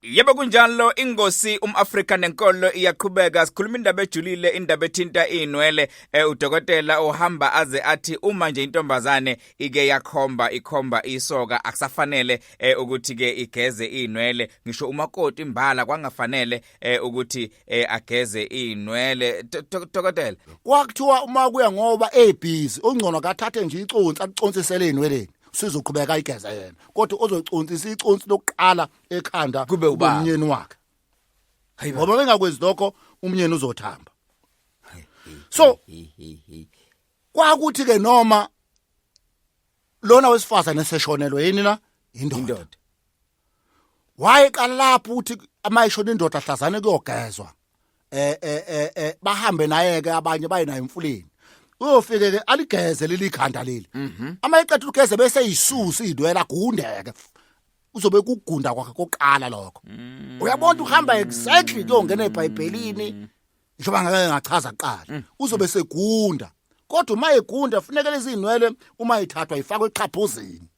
Yebo kunjalo, ingosi umAfrika nenkolo iyaqhubeka. Sikhuluma indaba ejulile, indaba ethinta inwele. Udokotela uhamba aze athi uma nje intombazane ike yakhomba ikhomba isoka, akusafanele ukuthi ke igeze inwele. Ngisho umakoti imbala kwangafanele ukuthi ageze inwele. Dokotela, kwakuthiwa uma kuya ngoba ebhizi, ongcono akathathe nje iconsi aliconsisele inweleni, sizoqhubeka ayigeze yena, kodwa ozocontsisa iconsi lokuqala ekhanda kube ubaba. Umnyeni wakhe. Hayibo. Ngoba bengakwenzi lokho, umnyeni uzothamba. So kwakuthi ke noma lona wesifazane eseshonelwe yini na indoda, indoda, wayeqala lapho ukuthi amayishona indoda hlazane kuyogezwa, bahambe naye ke, abanye baye naye emfuleni, uyofike ke aligeze leli khanda leli. Ama eqeda ukugeze bese yisusa idwela, agundeke, uzobe kugunda kwakhe koqala lokho. Uyabona, uhamba exactly kuyongena eBhayibhelini, njengoba ngeke ngachaza kuqala. Uzobe segunda, kodwa uma egunda funeka lezi inwele uma ithathwa ifakwe eqhaphozini,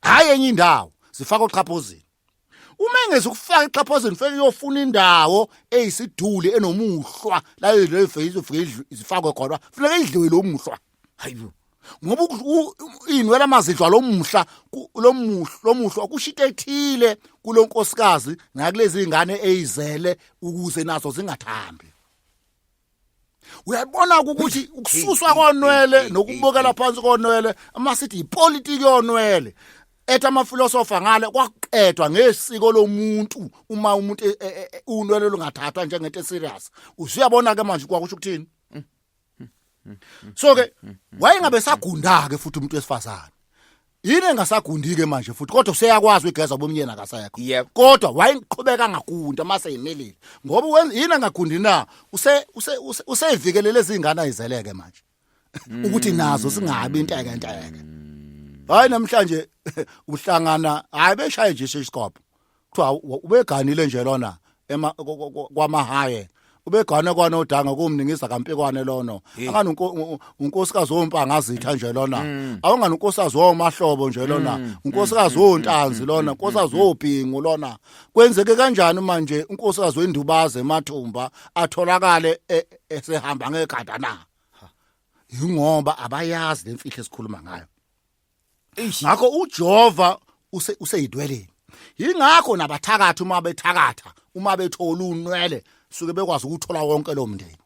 hayi enye indawo, zifakwe eqhaphozini. Uma engeze ukufaka eqhaphozini, fanele uyofuna indawo eyisiduli enomuhlwa la izofike zifakwe khona, funeka idliwe lo muhlwa. Hayibo. Ngoba inwele amazidlwa lomuhla lomuhlwa kusho into ethile kulonkosikazi nakulezi ingane eyizele, ukuze nazo zingathambi. Uyabona ukuthi ukususwa konwele nokubukela phansi konwele, ama sithi ipolitiki yonwele, ethi amafilosofa ngale, kwaqedwa ngesiko lomuntu. Uma umuntu unwele lungathathwa njengento serious, usuyabona ke manje kwakusho ukuthini. So ke wayengabe sagunda ke futhi umuntu wesifazane, yini engasagundi ke manje futhi, kodwa useyakwazi uyigeza bomyena akasekho. Kodwa wayeqhubeka angagunda mase yimelile, ngoba yini angagundi na? Use use useyivikelele izingane ayizeleke manje ukuthi nazo singabi inteke nteke. Hayi, namhlanje uhlangana, hayi, beshaye nje isikopho, kuthiwa ubeganile nje lona ema kwamahaye, ubegane kwanodanga kumningisa kampikwane lono, angani unkosikazi wompangazitha nje lona, awungani unkosikazi womahlobo nje lona, unkosikazi wontanzi lona, unkosikazi wobhingu lona. Kwenzeke kanjani manje unkosikazi wendubaze emathumba atholakale esehamba ngekhanda na? Ingoba abayazi lemfihlo esikhuluma ngayo. Ngakho uJehova useyidweleni, yingakho nabathakathi uma bethakatha, uma bethola unwele, suke bekwazi ukuthola wonke lo mndeni.